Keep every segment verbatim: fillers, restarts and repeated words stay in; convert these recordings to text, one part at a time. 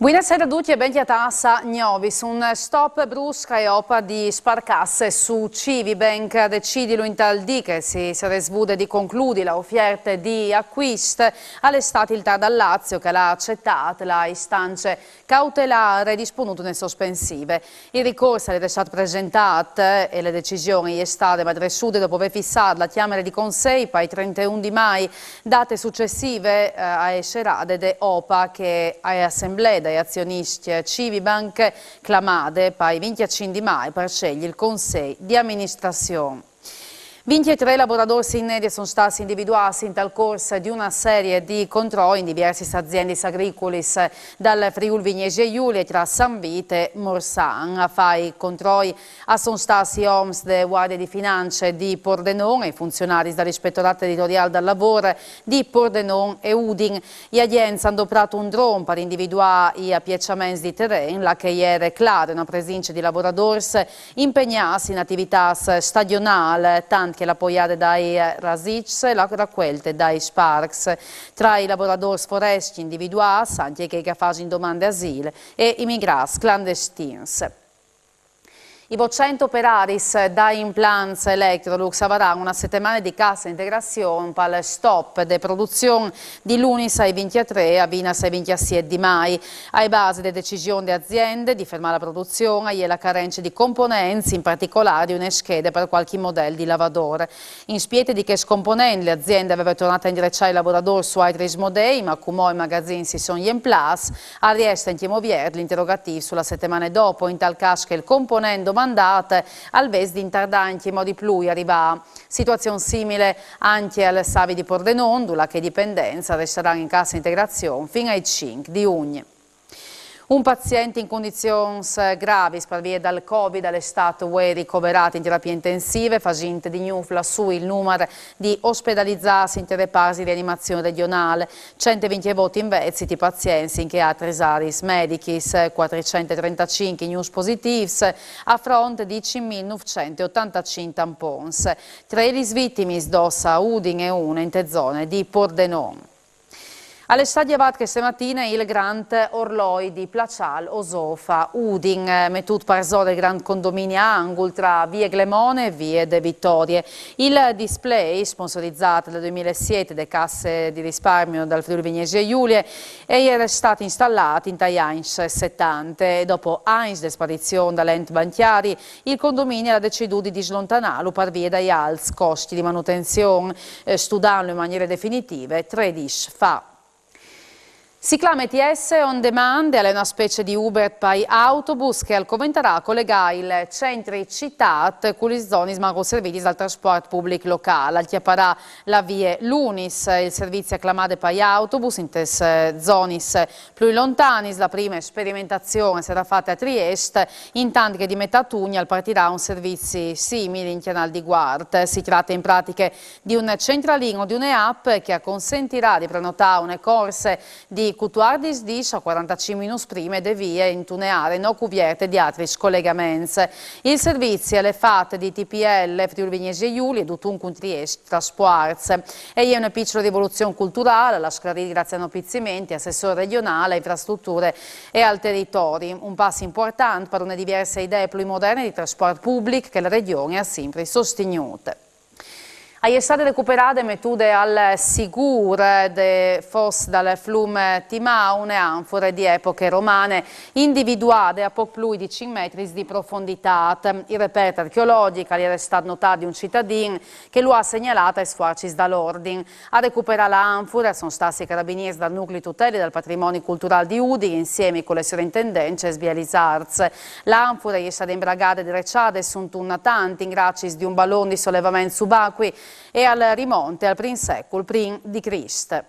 Buinasera a ducj e ben cjatâts a Gnovis. Un stop brusc ae ope di sparcâsi su Civibank. A decidilu intal dì che si sarès vude di concludi la ufierte di acuist al è stât il TAR dal Lazio che al à acetât la istance cautelâr e dispunût une sospensive. Il ricors al jere stât presentât e la decision e je stade madresude dopo vê fissât la cjamare di consei pai trenteun di Mai, date sucessive, eh, ae serade de ope che ae assemblee dai azioniscj Civibank, clamade pai vincjecinc di Mai par sielzi il consei di aministrazion. Vincjetrê lavoradôrs in medie a son stâts individuâts intal cors di une serie di controi in diviersis aziendis agriculis dal Friûl Vignesie Julie, tra San Vît e Morsan. A fâ i controi a son stâts i oms de Guardie di Finance di Pordenon e i funzionaris dal Ispetorat Teritoriâl dal Lavôr di Pordenon e Udin. I agjents a àn doprât un dron par individuâ i apieçaments di teren, là che e jere clare une presince di lavoradôrs impegnâts in ativitâts stagjonâls, tant che la poiade dai rasîçs, la racuelte dai sparcs. Tra i lavoradôrs forescj individuâts, ancje chei che a fasin domande di azîl e i migrâts clandestins. I votcent operaris dai implants Electrolux a varan une setemane di casse integrazion pal stop de produzion di lunis ae vincjetrê e a vinas ae vincjesiet di Mai. Ae base de decision de aziende di fermâ la produzion e je la carence di components, in particolâr di une schede par cualchi model di lavadôr. In spiete di chest component, la aziende e veve tornât a indreçâ i lavoradôrs su altris modei, ma cumò i magazins si son jemplâts. Al rieste ancjemò viert l'interogatîf su la setemane dopo, intal câs che il component domandât al ves di intardâ ancjemò di plui a rivâ. Situazion simile ancje al Savi di Pordenon, dulà che i dipendents a restaran in casse integrazion fin ai cinc di Jugn. Un pazient in condizions gravis par vie dal Covid al è stât vuê ricoverât in terapie intensive, fasint di gnûf lassù il numar di ospedalizâts in repars di rianimazion regjonâl. Cent e vincjevot invezit i pazients in chei altris areis medichis, cuatricent e trentacinc i gnûfs positîfs, a front di cinc mil nûfcent e otantacinc tampons. Trê lis vitimis, dôs a Udin e une inte zone di Pordenon. Al è stât gjavât cheste matine il grant orloi di Plaçâl Osof a Udin, metût parsore il grant condomini a angul tra vie Glemone e vie de Vitorie. Il display, sponsorizât dal duemilaesiet de Casse di Risparmio dal Friûl Vignesie Julie, e jere stât instalât intai agns setante e dopo agns de sparizion dal ent bancjari, il condomini al à decidût di dislontanâlu par vie dai alts coscj di manutenzion, eh, studantlu in maniere definitive trê dîs fa. Si clame E T S On Demand e al è une specie di Uber pai autobus che al coventarà a colegâ il centri citât cu lis zonis magro servidis dal trasport public locâl. Al cjaparà la vie Lunis, il servizi a clamade pai autobus intes, eh, zonis plui lontanis. La prime sperimentazion e sarà fate a Triest, intant che di metât Jugn al partirà un servizi simil in Cjanâl di Guart. Si trate in pratiche di un centralin o di une app che a consentirà di prenotâ une corse di cutuardis dîs a cuarantacinc minûts prime de vie intune aree no cuvierte di altris colegaments. Il servizi al è fat di T P L Friûl Vignesie Julie e dutuncul Triest Trasports. E je une piçule rivoluzion culturâl, al à sclarît Graziano Pizzimenti, assessôr regjonâl a infrastruture e al teritori. Un pas impuartant par une diverse idee plui moderne di trasport public che la Regjon e à simpri sostignût. E je stade recuperade e metude al sigûr de fos dal flum Timau une anfore di epoche romane, individuade a pôc plui di cinc metris di profonditât. Il repert archeologjic al jere stât notât di un citadin che lu à segnalât aes fuarcis dal ordin. A recuperâ la anfore a son stâts i carabinîrs dal Nuclei Tutele dal Patrimoni Culturâl di Udin, insiemi cu la sorintendenze Sbieli Sarz. La anfore e je stade imbragade e dreçade suntun natant in graciis di un balon di solevament subacui e al rimonte al prin secul prin di Crist.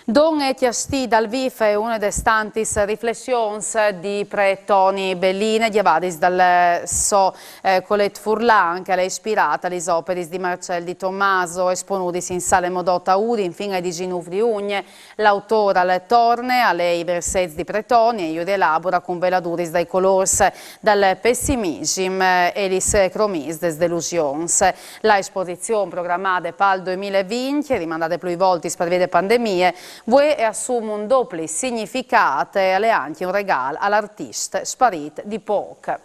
Don e cjastì dal vîf e je une des tantis riflessions di pre Toni Belline, gjavadis dal so, eh, colet furlan, che al è ispirât a lis operis di Marcel Di Tommaso, esponudis in Sale Modot a Udin fin ai disinûf di Jugn. L'autôr al torne a lei i versets di pre Toni e ju rielabora cun veladuris dai colôrs dal pessimissim e lis cromîs des delusions. La esposizion programade pal doi mil e vincj, rimandade plui voltis par vie de pandemie, Vuê e assum un dopli significât e al è ancje un regâl al artist sparît di pôc.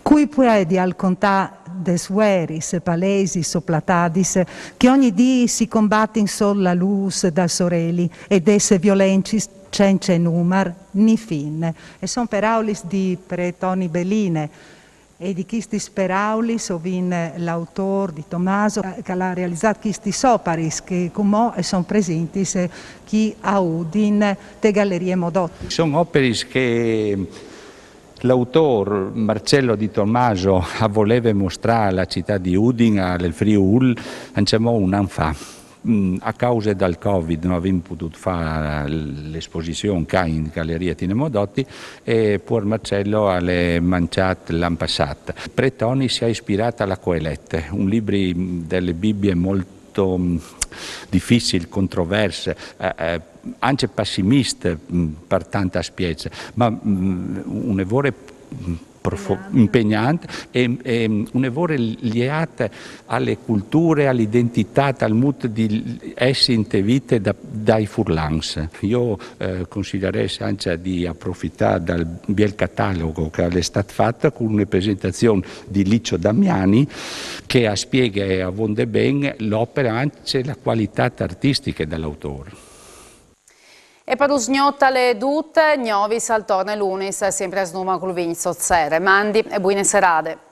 Cui puedial contâ des vueris e palesis o platadis che ogni dì si combatin sot la lûs dal soreli e des violencis cence numar ni fin. E son peraulis di pre Toni Beline. E di chistis peraulis o vin l'autôr di Tomaso, eh, che al à realizât chistis oparis che cumò e son presintis, eh, chi a Udin te Galerie Modotti. Son oparis che l'autôr Marcello Di Tomaso a voleve mostrâ a la citât di Udin, al Friûl, ancjemò un an fa. Mm, a cause dal Covid no vin podût fâ l'esposizion ca in Galerie Tine Modotti e puar Marcello al è mançât l'an passât. Pre Toni si à ispirât a la Coelette, un libri, mm, de le Bibie molto, mm, dificil, controvers, eh, eh, ancje pessimist, mm, par tant aspiets, ma, mm, une vore, mm, profo-, impegnant e, e une vore liât a le culture, a l'identitât, al mût di jessi inte vite da, dai furlans. Jo, eh, considerès ancje di aprofitâ dal biel catalogo che al è stât fat cun une presentazion di Licio Damiani che a spieghe avonde ben l'opere, ancje la cualitât artistiche dal autôr. E par usgnot al è dut, Gnovis al torne lunis, simpri a Snuma cul vincj sot sere. Mandi e buine serade.